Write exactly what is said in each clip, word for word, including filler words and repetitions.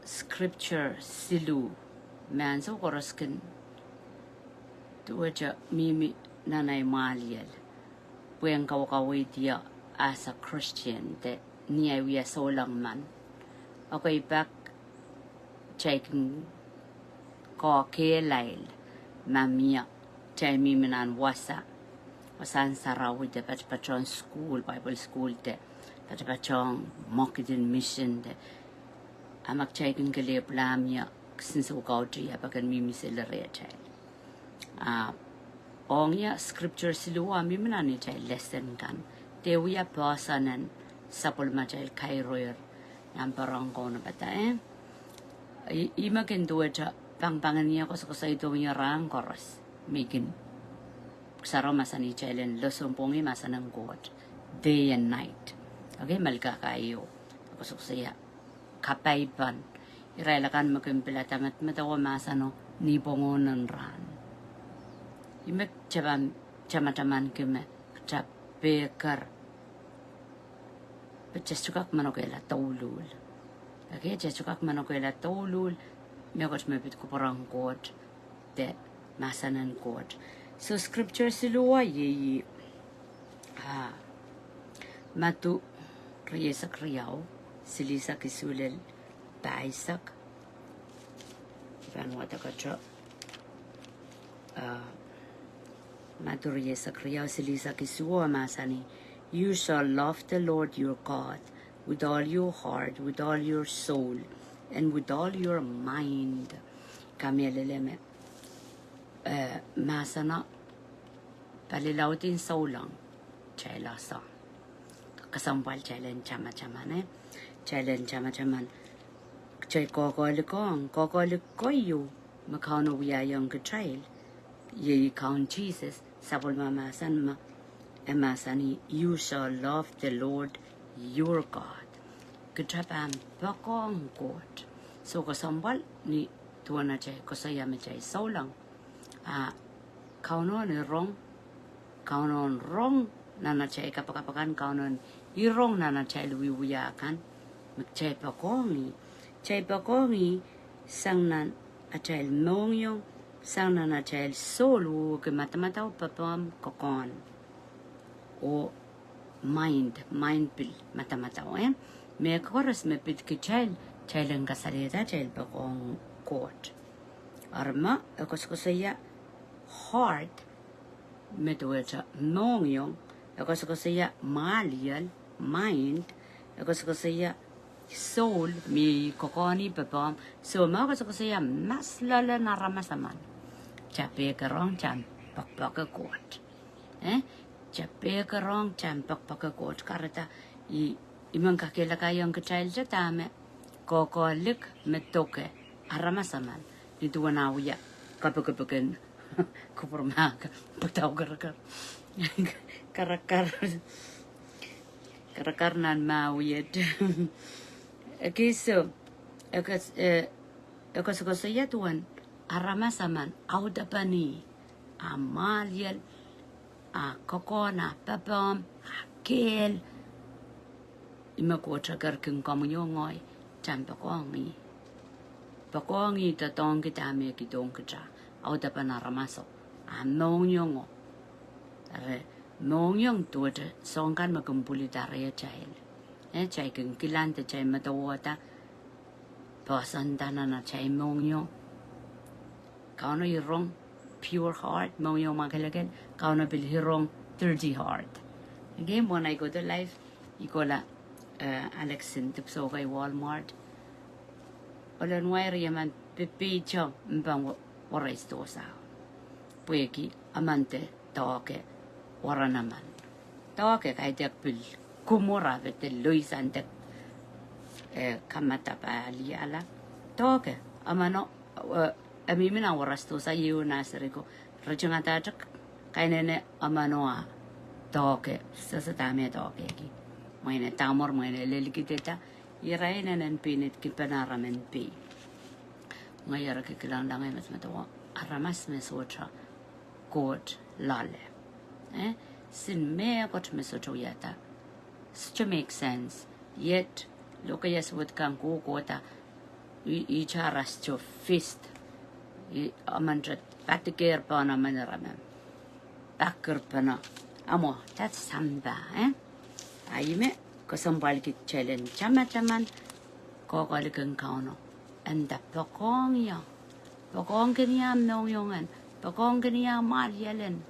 scripture siluh me ansou koaros kin duwehte mihmi nan ei mwahliel pwehn kawekaweidiong as a Christian de ni ei wia souleng men. Okei, pak, kitail kin kokehlail ma mie kitail mihmi nan wasa, wasahn sarawi de patpatohng sukuhl, Bible sukuhl de patpatohng mwekid en mission de, a ma kitail kin kelehpw la mie kisin soukautih, a pak en mihmi seli rehtail. A ong ie scripture siluh a mihmi nan atail lesson kan, de wia poahsoan en sapwellimatail kairoir nan pwurehng kaunopada, eh? I, ih me kin duwehte pangpangin ie koasokoasoidohng ie rahn koaros. Me kin, Pwuhk Sarawi mahsanihong kitail en losohng pwongih mahsen en Koht, day and night. Okei, Melkahka ieu koasokoasoia kapaipen irail akan me kin pilada medemedewe mahseno ni pwongohn en rahn. Ih me kitail pahn tamatamanki me kitail pahn pehker, pwe kitail sohte kak manokehla douluhl. Okei, kitail sohte kak manokehla douluhl mehkot me pid kupwuren Koht de mahsen en Koht. So scripture siluh iei, ah, Madiu rieisek riau, silihsek isuh lel pahisek. Pahn wadek ata, ah, Madiu rieisek riau, silihsek isuh, mahsanih, "You shall love the Lord your God with all your heart, with all your soul, and with all your mind." Kamehlele me, eh, mahseno palilaudin souleng, kitail ese kesempwal kitail en tamataman, eh? Kitail en tamataman, kitail kokohlik ong, kokohlik keieu me Kauno wiahiong kitail, iei Kaun Sises, sapwellime mahsen me e mahsanih, "You shall love the Lord your God." Kitail pahn poakohng Koht. So kesempwal ni duwen atail koasoia me kitail souleng, a Kauno en irong, Kauno en rong nan atail kapakap akan, Kauno en irong nan atail wiewia kan, me kitail poakohng ih. Kitail poakohng ih sang nan atail mohngiong, sang nan atail soul, wehwehki madamadau, pepehm, kokohn, oh mind, mind pil madamadau, eh? Mehkoaros me pid kitail, kitail en kasalehda kitail poakohng Koht. Eri ma e koasokoasoia heart, me duwehte mohngiong, e koasokoasoia mwahliel, mind, e koasokoasoia soul, me ih kokohn, ih pepehm. So ma e koasokoasoia maslel en aramas emen, kitail pehkerong kitail en poakpoake Koht. Eh? Kitail pehkerong kitail en poakpoake Koht. Kahrehda ih, ih men kakehlakaiong kitail te dahme kokohlik me doke aramas emen ni duwen ah wia kapikipik en kupwur mahk, pwudau kerekar, kerekar, kerekar nan mah wieht. Okei, so e koasokoasoia duwen aramas emen audepen ih, ah mwahliel, ah kokohn, ah pepehm, ah kehl. Ih me Koht eker kin komwi oh ngehi, kitail en poakohng ih. Poakohng ih doadoahngki dahme e kihdohng kitail, audepen aramaso, ah mohngiong o. Eri mohngiong duwehte soahng kan me kin pwilida rehtail, eh, kitail kin kilang de kitail medewehda poahsoanda nan atail mohngiong. Kauno irong pure heart, mohngiong mwakelekel, Kauno pil irong dirty heart. Okei, mwohn ei kohdo live, I kohla, eh, Alex en dipwisou kei Walmart. Olen wai riemen pepeito mpeng wereisdohsa, pwehki emen de doahke weren emen. Doahke kaidehk pil kumwur, ahpw de loisandek, eh, kamadahn pali ala. Doahke emeno, eh, e mihmi nan wereisdohsa, ieu nah serihko, ritingada te kainene emeno ah doahke, sehse dahme doahkehki. Mwein e damwur, mwein e lelkidada, irail inenen pein, e kin pahn aramen pei. Ngehi eri kilangada ngehi medemedewe aramas me sohte Koht loale. Eh? Sin mehkot me sohte wiahda, sohte make sense. Yet lokaia suwed kan kohkohda I, i taras to fist. I, emen te padikehr pohn emen ire me pakirpene. Amwo, that's sampah, eh? A ih me kesempwalki kitail en tamataman koakoalikin Kauno. E nda poakohng ie. Poakohng kin ie mohngiong en. Poakohng kin ie mwahliel en.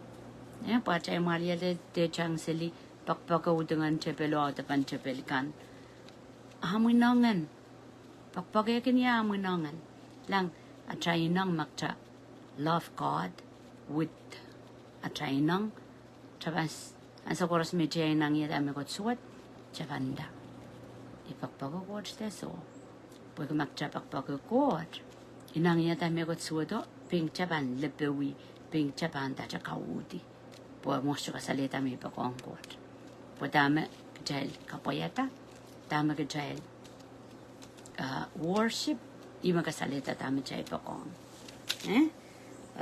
Eh, pwe atail mwahliel de tang seli, poakpoake udingen tepel oh audepen tepel kan. Amw inengen. Poakpoake kin ie amw inengen. Lang, atail ineng me kitail love God with atail ineng. Tapan, ansou koaros me kitail ineng ie dahme Koht suwed, kitail pahn nda, I poakpoake Koht de soh. Pwehki ma kitail poakpoake Koht, ineng ie dahme Koht suwedo, pein kitail pahn lepe wie, pein kitail pahn dahte kauhdi. Pwe mwo sohte kasalehda me I poakohng Koht. Pwe dahme kitail kapwaiada, dahme kitail, uh, worship, ih me kasalehda dahme kitail poakohng. Eh?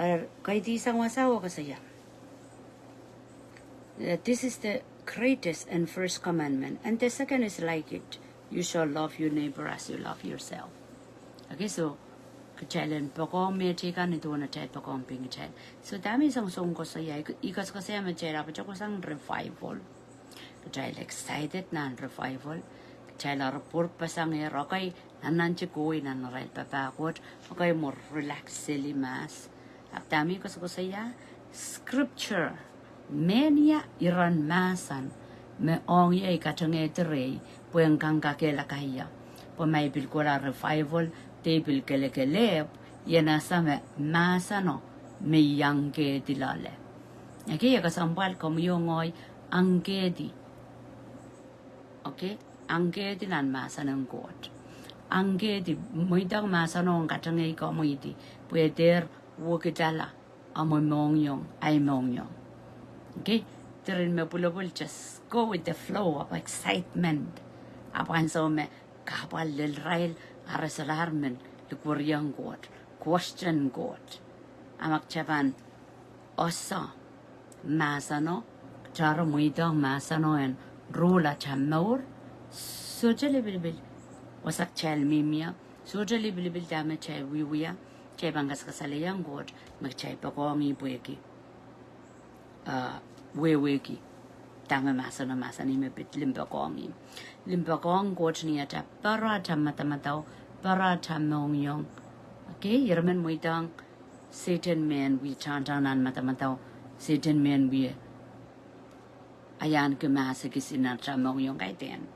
Er, kaidehn sang wasa oh koasoia, uh, this is the greatest and first commandment, and the second is like it, you shall love your neighbor as you love yourself. Okay, so kitail en poakohng mehteikan, ih duwen atail poakohng pein kitail. So dahme I song song koasoia, I, I koasokoasoia me kitail ahpw patohsang revival. Kitail excited nan revival. Kitail ahpw pwurpeseng ire, okay, nannanti kohwei nan arail papah Koht, okay, mwo relax seli mahs. Ahpw dahme I koasokoasoia, scripture, mehnia iren mahsen, me ong ie I katengehdi rehi, pwe en kak kakehlaka ie. Pwe ma I pil kohla revival, de I pil kelekelehpw, I en ese me mahseno, me I engkehdi loale. Okay, e kesempwal komwi oh ngehi, engkehdi. Okay, engkehdi nan mahsen en Koht. Engkehdi, mweidohng mahseno en katengei komwidi, pwe dehr wekidala, amw mohngiong, ahi mohngiong. Okay, diren me pwulopwul just go with the flow of excitement. Ahpw ansou me kahpwal lel irail, a re solahr men likwerihong Koht, question Koht. A ma kitail pahn ese mahseno, kitail mweidohng mahseno en rule atail mour, sohte lipilipil wasa kitail mihmi ie, sohte lipilipil dahme kitail wiewia, kitail pahn kasakasalehiong Koht, me kitail poakohng ih pwehki, uh, wehwehki dahme mahseno mahsanih me pid limpoakohng ih. Limpoakohng Koht ni atail pere atail madamadau, pere atail mohngiong. Okay, ire men mweidohng Sehdan mehn wie tangtang nan madamadau, Sehdan mehn wie ahiahnki mahs e kisin nan atail mohngiong, kaidehn.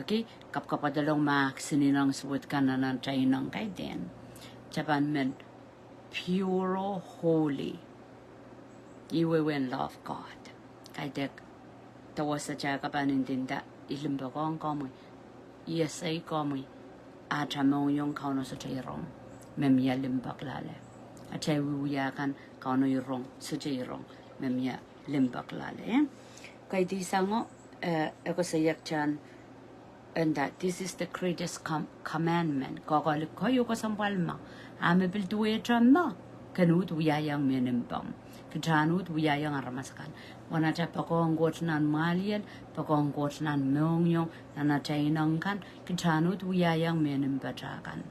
Okay, kapwkapwalong mahs e kisin ineng suwed kan nan atail ineng, kaidehn. Kitail pahn men pure, holy. Ih wehwehn love God. Kaidehk, dawehsatail kak pahn ndinda, I limpoakohng komwi, I ese komwi, atail mohngiong Kauno sohte irong me mie limpoak loale. Atail wiewia kan Kauno irong, sohte irong me mie limpoak loale, eh? Kaidehn sang o, eh, e koasoia kitail, and that this is the greatest com-, commandment. Koakoahlik keieu kesempwal me, a me pil duwehte me, ken uhd wiahiong mehn mpomw. Kitail en uhd wiahiong aramas akan. Wen atail poakohng Koht nan mwahliel, poakohng Koht nan mohngiong, nan atail ineng kan, kitail en uhd wiahiong mehn mpatail kan.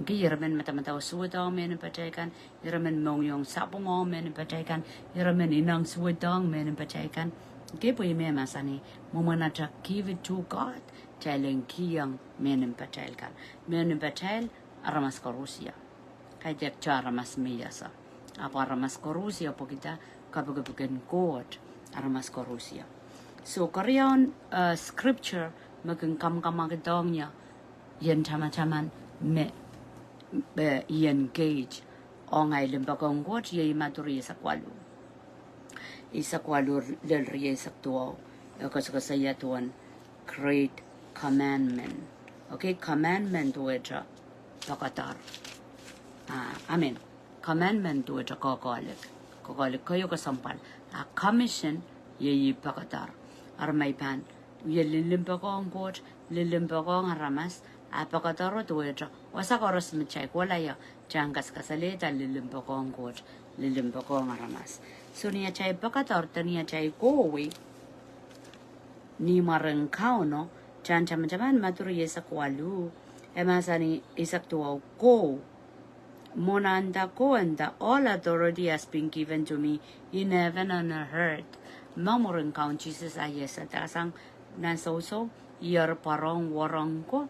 Okay, ire men madamadau suwedohng mehn mpatail kan, ire men mohngiong sapwung ong mehn mpatail kan, ire men ineng suwedohng mehn mpatail kan. Okay, pwe ih me mahsanih, mwomwen atail give it to God, kitail en kihong mehn mpatail kan. Mehn mpatail, aramas koaros ie. Kaidehk kitail aramas me I ese. Ahpw aramas koaros ie pwehkihda kapikipik en Koht, aramas koaros ie. So, keriaun, uh, scripture me kin kamwakamwakihdohng ie, I en tamataman me, eh, I engage ong ahi limpoakohng Koht, iei Madiu rieisek waluh. Eisek waluh lel rieisek duwau, e koasokoasoia duwen great commandment. Okay, commandment duwehte poakodoar. Ah, I mean, commandment duwehte koakoahlik. Koakoahlik keieu kesempwal. A commission, iei poakodoar. Eri ma I pahn wie lilimpoakohng Koht, lilimpoakohng aramas, a poakodoaro duwehte, wasa koaros me kitail kohla ie, kitail en kasakasalehda lilimpoakohng Koht, lilimpoakohng aramas. So ni atail poakodoar de ni atail kohwei ni mwaren Kauno, kitail en tamataman Madiu rieisek waluh, E mahsanih eisek duwau, "Go. Mwohn ahnda go, and the all authority has been given to me in heaven and on earth." Ma mwurin Kaun Sises ah iasada sang nan sousou, ih eri pwarohng warehng ko.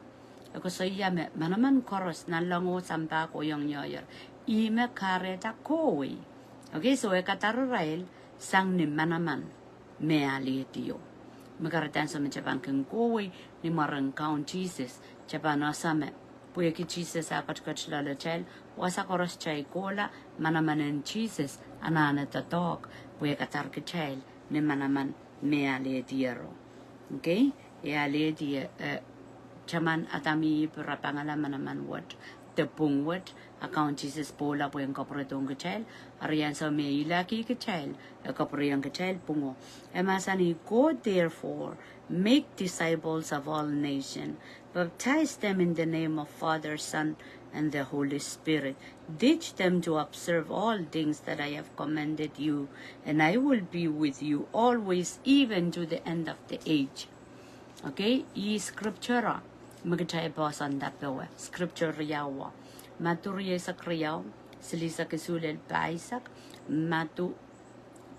E koasoia me manaman koaros nanleng oh sampah kohieng ioier. Ih me kahrehda kohwei. Okay, so e kadar irail sang ni manaman me alehdio. Me kahrehda ansou me kitail pahn kin kohwei ni mwaren Kaun Sises, kitail pahn ese me pwehki Sises ah ketiket loalatail, wasa koaros kitail kohla, manaman en Sises anahne doadoahk, pwe e kadar kitail ni manaman me alehdiero. Okay? E alehdi, eh, taman Adam oh Ihp rapangala manaman wet, de pwung wet, a Kaun Sises pwoula pwehn kapwuredohng kitail, eri ansou me e ilahki kitail, e kapwurehiong kitail pwungo. E mahsanih, "Go therefore, make disciples of all nations, baptize them in the name of Father, Son, and the Holy Spirit. Teach them to observe all things that I have commanded you, and I will be with you always, even to the end of the age." Okay, ih scripture me kitail pahn sanda powe, scripture riau. Madiu rieisek riau, silihsek isuh lel pahisek, Madiu,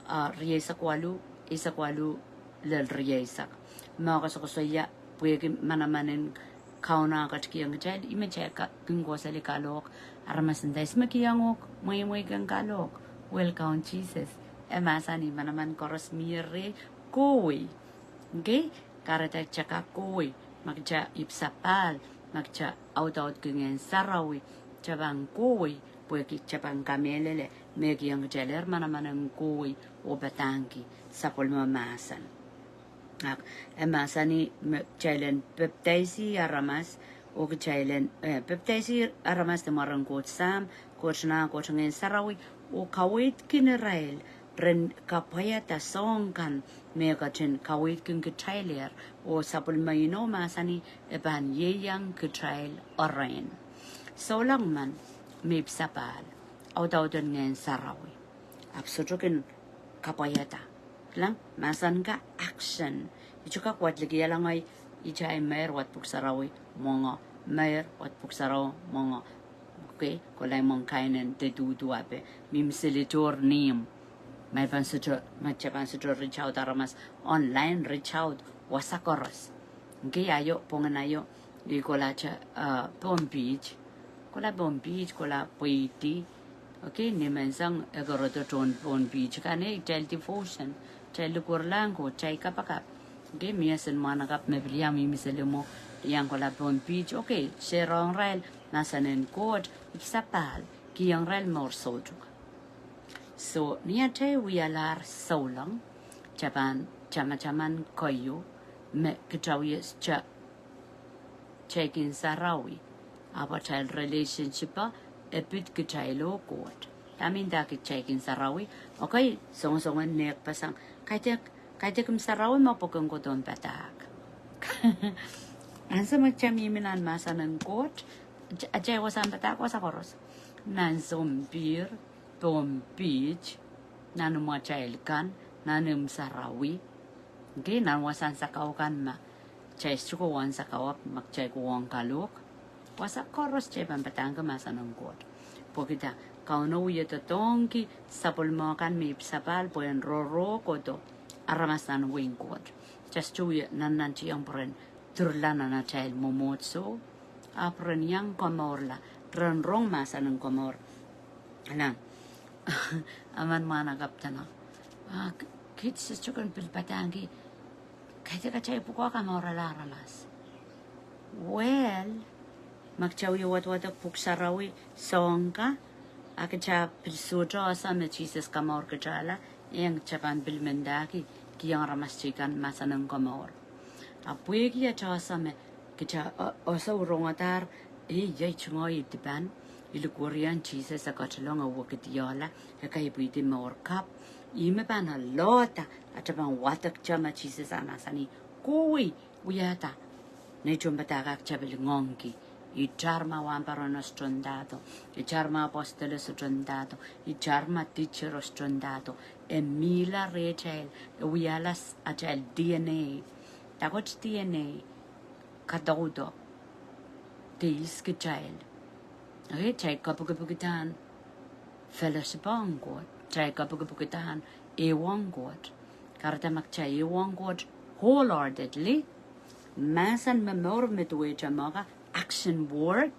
ah, rieisek waluh, eisek waluh lel rieisek. Me koasokoasoia pwehki manaman en Kauno ketikihong kitail, ih me kitail kin kohseli kalohk. Aramas nda, "Ihs me kihong uhk mweimwei ken kalohk?" Well, Kaun Sises. E mahsanih manaman koaros mie reh, kohwei. Okay? Kahrehda kitail kak kohwei, ma kitail ipwsapahl, ma kitail audaudki Ngehn Sarawi, kitail pahn kohwei, pwehki kitail pahn kamehlele me kihong kitailehr manaman en kohwei oh padahngki sapwellime mahsen. Ahpw e mahsanih me kitail en pepdaisi aramas, oh kitail en, eh, pepdaisi aramas ni mwaren Koht Sahm, Koht Nah, Koht Ngehn Sarawi, oh kaweidki irail ren kapwaiada soahng kan me ketin kaweidki kitailehr, oh sapwellime inou mahsanih e pahn ieiang kitail erein. Souleng men me ipwsapahl, audauden Ngehn Sarawi, ahpw sohte kin kapwaiada. Kilang, mahsen ka action. Ihte kak wadek liki iang ngehi, ihte ahi meir wad pwuhk sarawi mwenge, meir wad pwuhk sarawi mwenge. Okay, kolai mwenge kain en de duhduhpe, mihmi seli tohr nihmw. Ma I pahn sohte, ma kitail pahn sohte reach out aramas online, reach out wasa koaros. Okay, aio, pwungen aio, I kolahte, uh, Pohnpei. Kola Pohnpei, kola pweidi. Okay, ni menseng e koaros tohn Pohnpei kan, eh, kitail devotion, kitail likwerlahng Koht, kitail kapakap. Okay, mie sen mwahnakapw me pil iang mihmi seli mwo, iang kola Pohnpei. Okay, shareong irail mahsen en Koht, ipwsapahl, kihong irail mour soutuk. So, ni atail wialahr souleng, kitail pahn tamataman keieu, me kitail wie sohte kitail kin sarawi, ahpw atail relationship e pid kitail oh Koht. Dahme I ndahki kitail kin sarawi? Okay, songosongen nehkpeseng. Kaidehk, kaidehk imw sarawi me pwuken Koht en padahk. Ansou me kitail mihmi nan mahsen en Koht, atail wasahn padahk wasa koaros. Nan sounpihr, Pohnpei, nan imwatail kan, nan imw sarawi. Okay, nan wasahn sakau kan ma kitail sohte kohwahn sakau ahpw ma kitail kohwong kalohk, wasa koaros kitail pahn padahngki mahsen en Koht. Pwehki dah? Kauno wie doadoahngki sapwellime kan me ipwsapahl pwehn rohroh kohdo aramas nan wehin Koht. Kitail sohte wie nannantiong pwehn dirla nan atail mwomwohdiso, ahpw ren iang komourla, ren rong mahsen en komour. Nan, emen mwahnakapw dene, ah, k-, kiht sohte kin pil padahngki, kaidehk atail pwukoa komourala aramas. Well, ma kitail wie wadwadek pwuhk sarawi soahng ka, a kitail pil sohte ese me Sises komour kitailla, e kitail pahn pil mendahki kihong aramas teikan mahsen en komour. A pwehki atail ese me kitail, eh, ese rongadahr, eh, iei tungoal dipan, I likwerih Sises, e ketilong, e wekidala, e kaipwidi mour kapw. Ihme pahn alohda atail pahn wadek kitail me Sises ah mahsanih, kohwei, wiahda. Nei tohnpadahk kitail pil ngoangki. Itar ma wahnpoaron sohte ndahdo. Itar ma apostola sohte ndahdo. Itar ma teacher sohte ndahdo. E mihla rehtail, e wiahla s-, atail D N A. Dahkot D N A? Kadaudo. teis kitail. Okay, kitail kapikipikdahn fellowship ong Koht, kitail kapikipikdahn ehuong Koht. Kahrehda ma kitail ehuong Koht wholeheartedly, mahsen me mour me duwehte mwohka, action word,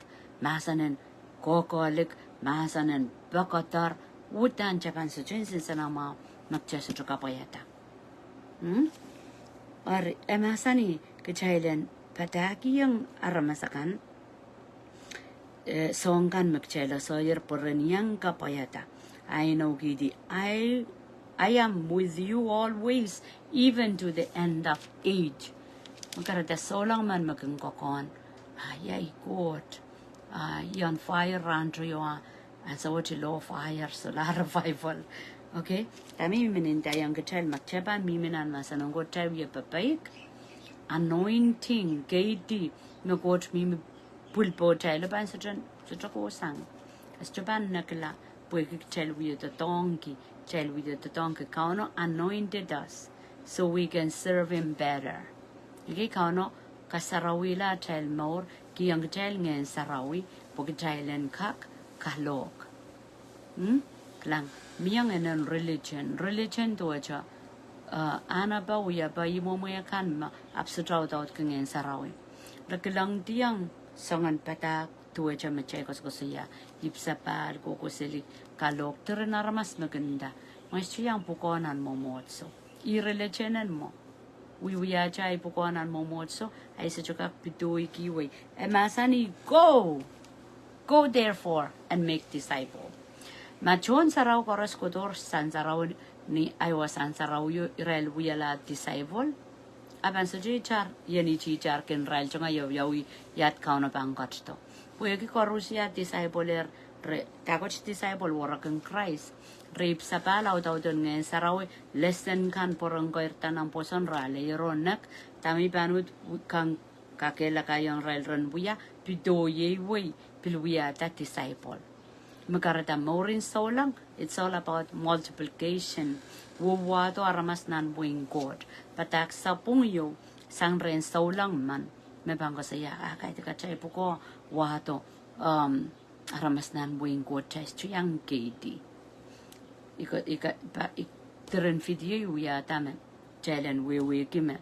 mahsen en kokohlik, mahsen en poakoadohr, uhdahn kitail pahn sohte nsenamwahu ma kitail sohte kapwaiada. Hmm? Eri, e mahsanih kitail en padahkihong aramas akan, eh, soahng kan me kitail sohte pwurehng kapwaiada. Ai inoukihdi, I, I am with you always, even to the end of age. Me kahrehda souleng men me kin kokohn. Ah, ia Koht. Ah, I on fire rahn teio, ah, ansou wet I low fire, sohla revival. Okay? Dahme I men ndaiong kitail, ma kitail pahn mihmi nan mahsen en Koht, kitail wie pepeik. Anointing, kaidehn, me Koht mihmi pwil pohtail, pahn sohte, sohte kohsang. E sohte pahn nekila, pwehki kitail wie doadoahngki, kitail wie doadoahngki. Kauno anointed us so we can serve him better. Okay, Kauno kasarawihala atail mour, kihong kitail Ngehn Sarawi, pwe kitail en kak kalohk. Hmm? Kilang, mie ngehn en religion. Religion duwehte, uh, anahnepe, wiepe, ih mwomwe kan me ahpw sohte audaudki Ngehn Sarawi. Re kilangdiong soangen padahk duwehte me kitail koasokoasoia, ipwsapahl, kohkohseli, kalohk, diren aramas me kin nda, ma I sohte iang pwukoa nan mwomwohdiso. Ih religion en mwo. Wiewia atail pwukoa nan mwomwohdiso, ahi sohte kak pedoiki wei. E mahsanih, go! Go therefore and make disciple. Ma tohn sarawi koaros kohdohr sansarawi ni ahi wasa sansarawi o, irail wiahla disciple, a pahn sohte itar, ien ititar kin irail tungoal wiawi iet Kauno pahn ketido. Pwehki koaros iei disciple er, re, dahkot disciple werek en Krais. Re ipwsapahl, audaudehn Ngehn Sarawi, lesen kan pwurehng koirda nan pwoson, re ale iro nek, dahme I pahn uhd kan kakehlakaiong irail ren wia, pedoiei wei, pil wiahda disciple. Me kahrehda mourin souleng, it's all about multiplication. Wouwahdo aramas nan wehin Koht. Padahk sapwung ieu, sang rehn souleng men, me pahn koasoia, ah, kaidehk atail pwukoa wahdo, um, aramas nan wehin Koht, kitail sohte iang kaidehn. Ika, ika, pa, ik, diren video I wiahda me kitail en wehwehki me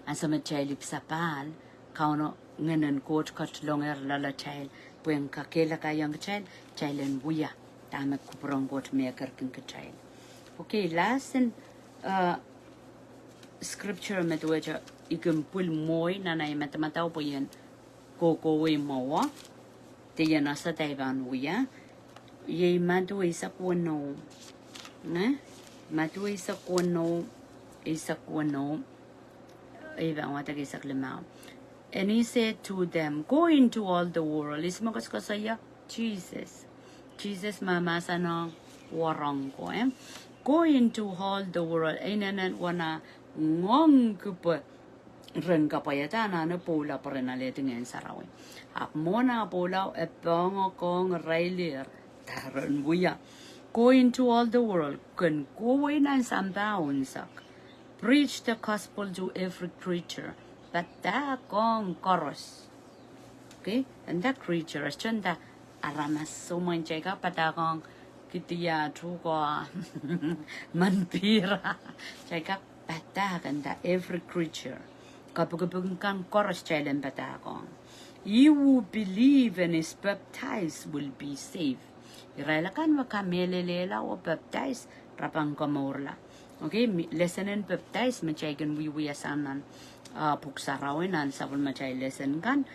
ansou me kitail ipwsapahl, Kauno Ngehn en Koht ketilong loalatail, pwehn kakehlakaiong kitail, kitail en wia dahme kupwur en Koht mehkirkin kitail. Okay, last in, uh, scripture me duwehte I kin pwil mwowe nan ahi madamadau pwe I en kohkohwei mwowe, de I en ese dahme I pahn wia. Iei Madiu eisek weneu. Eh? Madiu eisek weneu, eisek weneu. Ei pahn wadek eisek limau. And he said to them, go into all the world. Ihs me koasokoasoia? Sises. Sises me mahsanihong wahnpoaron ko, eh? Go into all the world. E inenen wahn ngoang kihpw ren kapwaiada anahne pwoula pwe ren alehdi Ngehn Sarawi. Ahpw mwohn ah pwoula e pohngokohng irail dah ren wia. Go into all the world, ken kohwei nan sampah unsek. Preach the gospel to every creature. Padahkohng koaros. Okay, and that creature, e sohte nda aramas, soh, mwein kitail kak padahkohng kidia, tuhke, manpihra. Kitail kak padahk, and that every creature. Kapikipik kan koaros kitail en padahkohng. He who believe and is baptized will be saved. Irail akan me kamehlelehla oh baptize, re pahn komourla. Okay, mi, lesen en baptize me kitail kin wiewia sang nan, ah, pwuhk sarawi nan sapwellimatail lesen kan,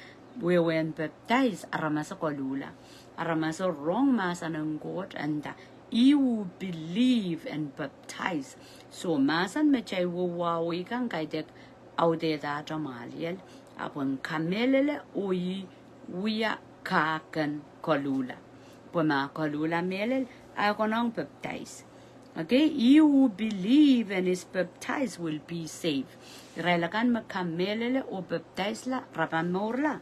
wehwehn baptize, aramas koluhla. Aramas rong mahsen en Koht, and that he who believe and baptize. Soh, mahsen me kitail wehwehki kan kaidehk audehda atail mwahliel, ahpw en kamehlele oh wia, kak en koluhla. Pwe ma koluhla mehlel, e konehng baptize. Okay, he who believe and is baptized will be saved. Irail akan me kamehlele oh baptizela, re pahn mourla.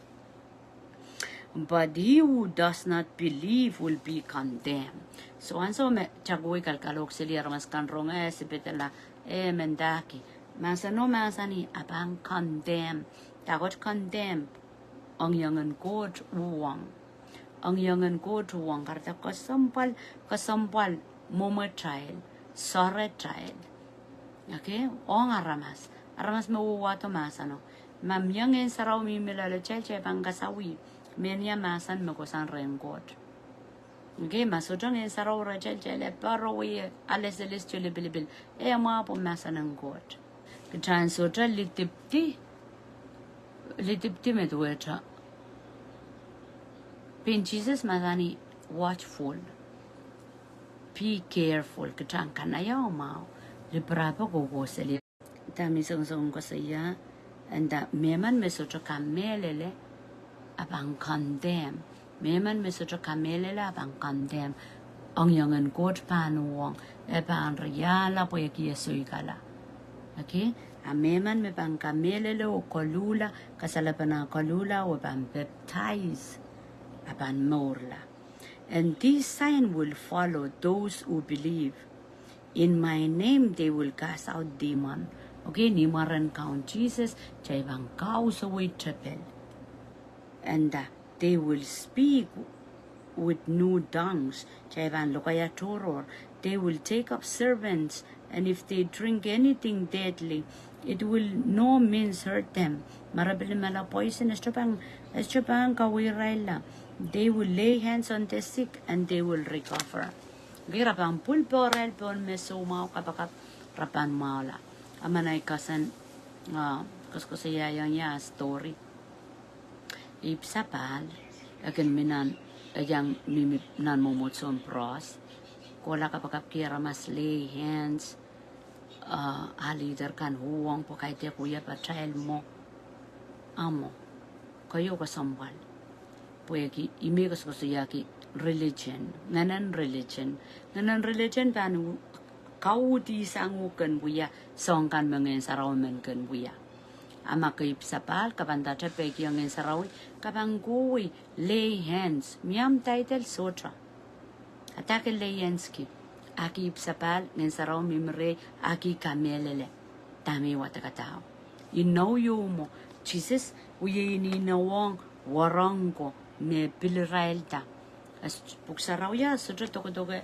But he who does not believe will be condemned. Soh, ansou me kitail kohwei kalkalohk seli, aramas kan rong e sipedala, e mendahki. Mahseno mahsanih e pahn condemn. Dahkot condemn? Ong iong en Koht uhwong. Ong iong en Koht uhwong. Kahrehda kesempwal, kesempwal mwomwetail, soaratail. Okay? Ong aramas. Aramas me wawahdo mahseno. Ma mie Ngehn Sarawi mihmi loaletail, kitail pahn kasawih. Mehnia mahsen me kohsang rehn Koht. Okay, ma sohte Ngehn Sarawi rehtail, kitail pahn rowei ale celestial lipilipil. E mwahu pwe mahsen en Koht. Kitail en sohte lidipdi, lidipdi me duwehte. Pein Sises mahsanih, watchful. Be careful. Kitail en kanahieng mwahu. Lipirap kohkohseli. Dahme I songosong koasoia, e nda mehmen me sohte kamehlele, a pahn condemn. Mehmen me sohte kamehlele, a pahn condemn. Ong iong en Koht pahn uhwong, e pahn riahla pwehki e soikala. Okay? A mehmen me pahn kamehlele oh koluhla, kasalepen ah koluhla oh pahn baptize, a pahn mourla. And this sign will follow those who believe. In my name they will cast out demon. Okay, ni mwaren Kaun Sises, kitail pahn kausawih tepel. And uh, they will speak with new tongues. Kitail pahn lokaia tohrohr. They will take up serpents, and if they drink anything deadly, it will no means hurt them. Ma re pil mehla poison, e sohte pahn, e sohte pahn kaweirailla. They will lay hands on the sick and they will recover. Okay, re pahn pwil pohrail pohn me soumwahu kapakap, re pahn mwahula. A ma ni kasen, ah, koasokoasoiaiong ia story. Ipwsapahl, e kin mi nan, e iang mihmi nan mwomwohdiso en Pros. Kohla kapakapki aramas, lay hands, ah, a leader kan uhwong pwe kaidehk wia pahtail mwo. Ahmw. Keieu kesempwal. Pwehki ih me koasokoasoiaki religion. Ngehnen religion. Ngehnen religion pahn u-, kauhdi sang uhk en wia soahng kan me Ngehn Sarawi men kin wia. A ma ke ipwsapahl, ke pahn ndahte peikiong Ngehn Sarawi, ke pahn kohwei, lay hands, mie ahmw title sohte. A dahke lay hands ki, a ke ipwsapahl, Ngehn Sarawi mihmi rehi, a ke kamehlele. Dahme wadek kadahu. Inou ieu mwo, Sises wia inouwong, wahnpoaron ko, me pil irailda. A s-, Pwuhk Sarawi a sohte dokedoke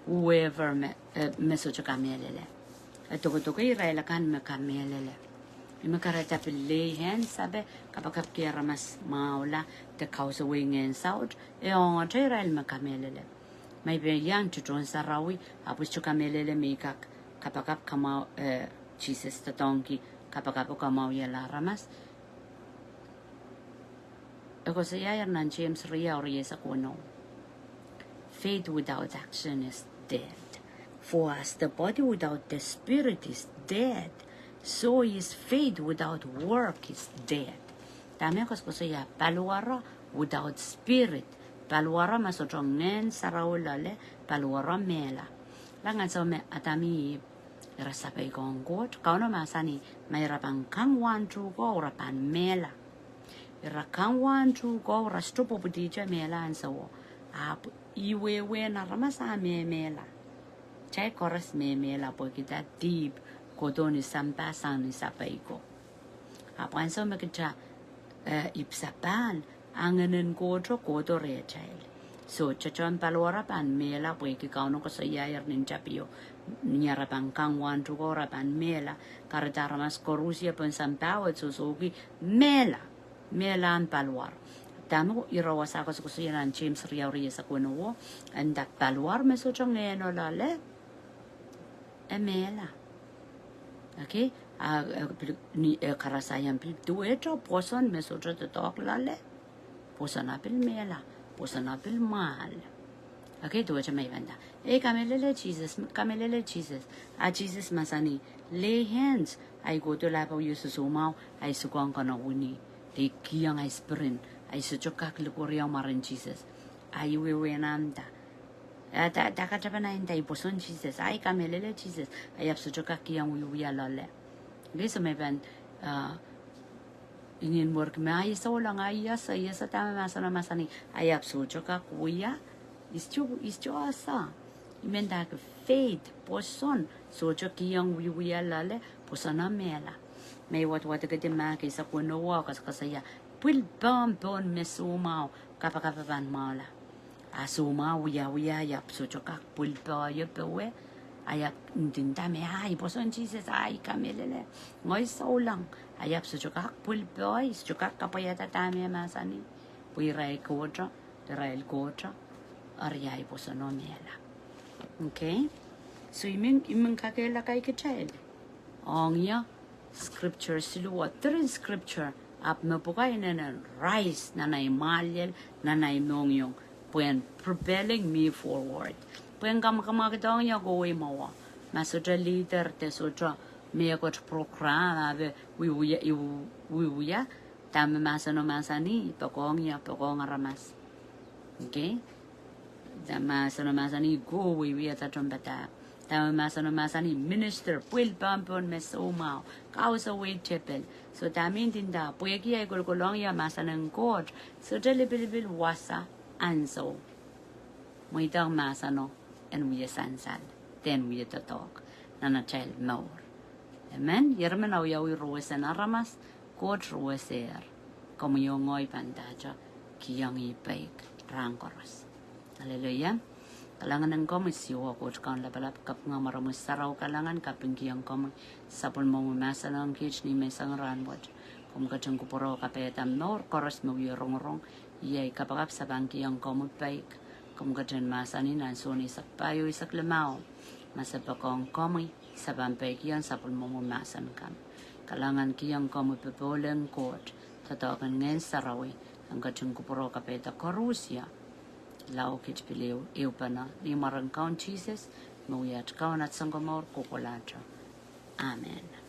whoever me, eh, me sohte kamehlele. E dokedoke irail akan me kamehlele. Ih me kahrehda pil lay hands, ape kapakapki aramas mwahula de kausawih ngehn saut, e ongete irail me kamehlele. Ma I pil iang tohtohn sarawi, ahpw sohte kamehlele me I kak kapakap kamwahu, eh, Sises doadoahngki kapakap oh kamwahuiala aramas. E koasoiaier nan James riau, rieisek weneu. Faith without action is dead. For as the body without the spirit is dead, so is faith without work is dead. Dahme koasokoasoia? Paliwara without spirit. Paliwara ma sohte Ngehn Sarawi loale, paliwara mehla. Lang ansou me Adam oh Ihp ira sapeik ong Koht, Kauno mahsanih, ma ira pahn kang wahn tuhko, ira pahn mehla. Ira kang wahn tuhko, ira sohte pwopwidihte mehla ansowo. Ahpw ih wehwehn aramas a mehmehla. Kitail koaros mehmehla pwehki dihp kohdo ni sampah sang ni sapeiko. Ahpw ansou me kitail, eh, ipwsapahl, a Ngehn en Koht kohdo rehtail. So, tohtohn paliwara pahn mehla pwehki Kauno koasoiaier nin tapio. Ni ira pahn kang wahn tuhko ira pahn mehla. Kahrehda aramas koaros ie pohn sampah wet sohsohki mehla. Mehla en paliwar. Dahme ire wasa koasokoasoia nan James riau, rieisek weneu, e nda paliwar me sohte ngehno loale, e mehla. Okay, a, e pil, ni, e karasahiong pil duwehte pwoson me sohte doadoahk loale. Pwoson a pil mehla, pwoson a pil mwahl. Okay, duwehte me I pahn nda, ei, kamehlele Sises, kamehlele Sises. A Sises mahsanih, lay hands, ahi kohdo lahpo wie sosoumwahu, ahi sohte kak kene wini. De kihong ahi spirit, ahi sohte kak likwerih mwaren Sises. Ahi wehwehn nda. A da, da katapan ahi nda, I pwoson Sises, ahi kamehlele Sises, ahi ahpw sohte kak kihong wiewia loale. Okay, so me I pahn, ah, ingin werk me ahi souleng, ahi ese, ese dahme mahseno mahsanih, ahi ahpw sohte kak wia, is to, is to ese. I men dahke faith, pwoson, sohte kihong wiewia loale, pwoson a mehla. Mei wadwadekedi mahk eisek weneu o koasokoasoia, pwil pehmw pohn me soumwahu kapakap pahn mwahula. A soumwahu wiawia, I ahpw sohte kak pwil poh ie powe. I ahpw ndinda me ahi pwoson Sises, ahi kamehlele. Ngehi souleng. I ahpw sohte kak pwil poh, I sohte kak kapwaiada dahme e mahsanih. Pwe irail kohdo, irail kohdo, eri ahi pwosono mehla. Okay? So I men, I men kakehlaka kitail ong ie scripture siluh, three scripture, ahpw mepwukat inenen rise nan ahi mwahliel, nan ahi mohngiong, pwehn propelling me forward. Pwehn kamwakamwakid ong ie kohwei mwowe. Ma sohte leader de sohte mehkot program, a pil wiewia, wiewia, dahme mahseno mahsanih, poakohng ie, poakohng aramas. Okay? Dahme mahseno mahsanih, kohwei wiewia, dahme tohnpadahk. Dahme mahseno mahsanih, minister, pwil pehmw pohn me soumwahu, kausawih tepil. So dahme ndinda, pwehki ahi kolokolohng ie mahsen en Koht, sohte lipilipil wasa ansou. Mweidohng mahseno en wie sansal, de en wie doadoahk nan atail mour. Amen. Irail men awiawih ruwesen aramas, Koht ruwesehr. Komwi oh ngehi pahn dahte kihong ih peik rahn koaros. Aleluia. Kalahngan en komwi Siohwa Koht Kaun lapalap, kapinga mwaromwi sarawi kalahngan, kapingkihong komwi sapwellimomwi mahsen ong kiht ni menseng rahn wet. Komw ketin kupwure oh kapaiada mour koaros me wie rongorong. Iei kapakap se pahn kihong komwi peik. Komw ketin mahsanih nan Sohn eisek pahieu, eisek limau, ma se poakohng komwi, se pahn peikiong sapwellimomwi mahsen kan. Kalahngan, kihong komwi popohl en Koht, doadoahk en Ngehn Sarawi, en ketin kupwure oh kapaiada koarusie lao kiht pil ehu, ehupene ni mwaren Kaun Sises, me wia at Kaun, at Sounkomour kohkohlahte. Amen.